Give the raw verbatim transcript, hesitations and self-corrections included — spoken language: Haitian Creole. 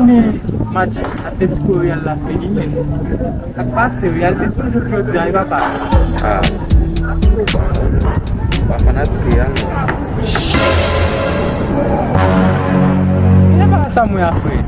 Men match Atlético Real la fini, men sa k pase, Real te sou jouk jodi a, wi papa. Ah. Pa fanatik Real, non. Kilè bagay sa m wè a, frè?